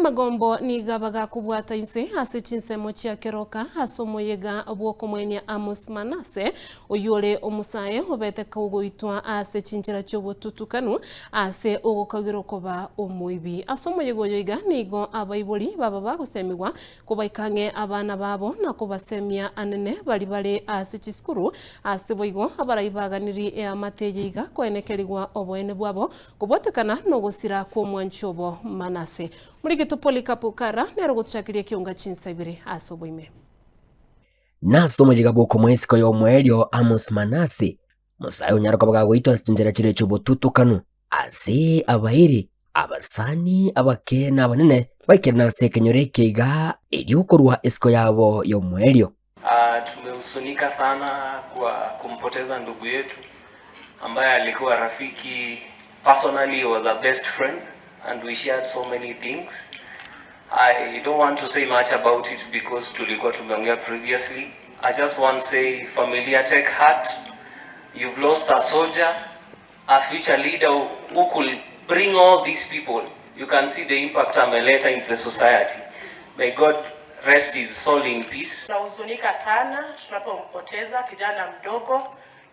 Amagombo nigo aba gakobwata inse ase chinsemo chia keroka ase omoyega bw'okomoenia Amos Manase, oyio ore omosae obete kogoitwa ase chinchera chi'obotutukanu ase ogokagerwa koba omoibi. Ase omoyega oyo iga nigo abaibori baba bagosemigwa kobaika ang'e abana babo na kobasemia anene baria bare ase chisukuru. Ase boigo abarai baganirie eamate eye iga koenekerigwa oboene bwabo Kobwatekana nogosira kw'omwanchi obo Manase. Morigeto Polycarp Kara nere ogotuchakeria ekionga chinsa ibere ase oboime. Nase omoyega bw'okomoa isiko y'omoerio Amos Manase, Musae onyare koba gagoitwa ase chinchera chiria chi'obotutukanu, ase abairi, abasani, abake na abanene baikerane ase ekenyoro eke iga erio korua isiko yabo y'omoerio. Tumehusunika sana kwa kumpoteza ndugu yetu ambaye alikuwa rafiki personally he was a best friend and we shared so many things. I don't want to say much about it because tulikuwa tumeongea previously. I just want to say familia take heart. You've lost a soldier, a future leader who could bring all these people. You can see the impact ameleta in the society. May God rest his soul in peace. Tunahuzunika sana tunapompoteza kijana mdogo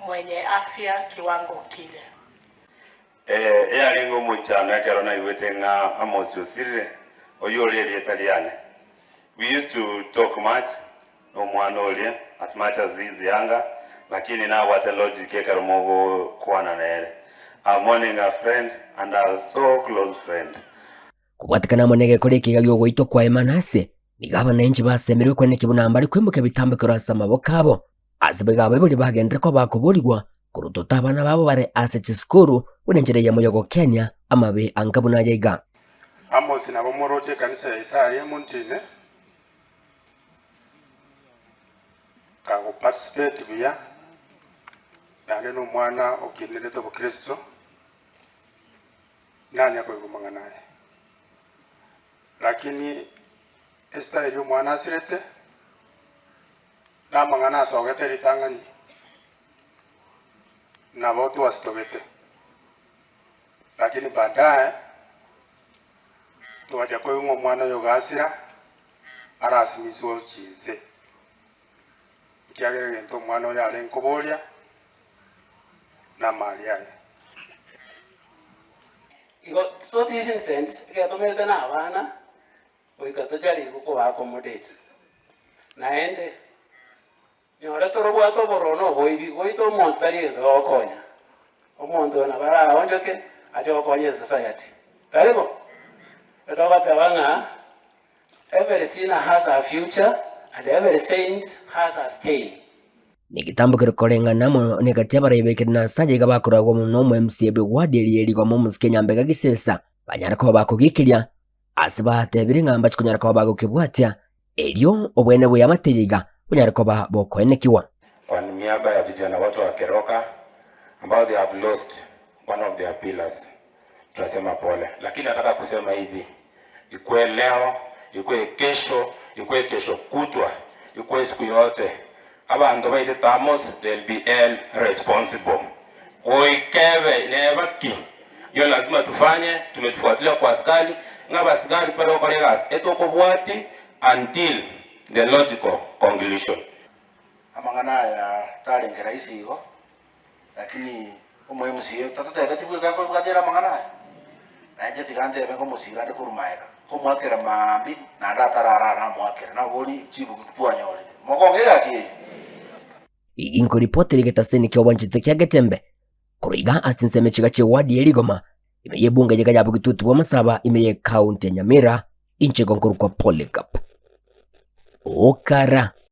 mwenye afya kiwango kile. Ee, eyarenge omoichano ekero naigwete ng'a Amosi osirire, oyio ore erieta riane. We used to talk much nomwana oria as much as he is younger, lakini nabwate logic ekero mogokwana nere. I'm mourning a friend and a so close friend. Kobwatekana amo negekora ekiga gi'ogoitwa kwaye Manase, nigo abananchi basemerwe kweneki buna mbare koimokia ebitambokero ase amaboko abo. Ase boigo abaibori bagenderere koba bakoborigwa korotota abana babo bare ase chisukuru buna enchera eyemo y'ogokenia amabe anga buna aya iga. Amosi nabo moroche ekanisa yaito aria Montine kago participate buya naende nomwana okinerete obokristo nanya koigwa mang'ana aya. Lakini estyle omwana asirete namang'ana asogete ritang'ani nabo twasitogete. Lakini baadaye twacha koigwa ng'a omwana oyo gasira arasimiswe gochia inse, ekiagera egento omwana oyo arenge koboria namari aye. Igo so this instance ekero tomerete na abana goika tocharigu koba accommodate. Naende nyore torobwate obororo na oboibi goita omonto tari egento gegokonya. Omonto oyo nabo araonchoke ache gokonya esociety. Tari bo? Etogoteba ng'a every sinner has a future and every saint has a stain. Negetambo keria koreng'ana amo negati y'abarai baikire na ase aya iga bakoragwa mono omo MCA bw'eward eria erigoma omosike Nyambega Gisesa banyare koba bakogikiria ase batebire ng'a mbache konyara koba bagokebwatia erio obwene bw'eamate eye iga bonyare koba bokoenekigwa. Kwa niaba ya vijana wote wa Keroka ambao they have lost one of their pillars tunasema pole, lakini nataka kusema hivi, ikuwe leo, ikuwe kesho, ikuwe kesho kutwa, ikuwe siku yote, abanto baitete Amos they'll be held responsible. Goikebe neba ki hiyo lazima tufanye, tumetufuatilia kwa askari ng'a abasigari bare gokora egasi etokobwati until the logical conclusion. Amang'ana aya tarenge rahisi igo, lakini omo MCA tatotebetie bweka nkobwate ere amang'ana aya? Na inche tiga ntebe nkomosiira ande korwa magega, nkomoakera maambia naende atararara namoakera, nabori chibuku twanyorire. Mokonge egasi eye? Inkoripotera egetaseni ki'obwanchete kia Getembe korwa iga ase ensemo echiga chi'ewadi ye Rigoma ime y'ebunge eyega ya Bogitutu bw'Amasaba ime y'ekaunti ya Nyamira, inche igo nkorokwa Polycarp Okara.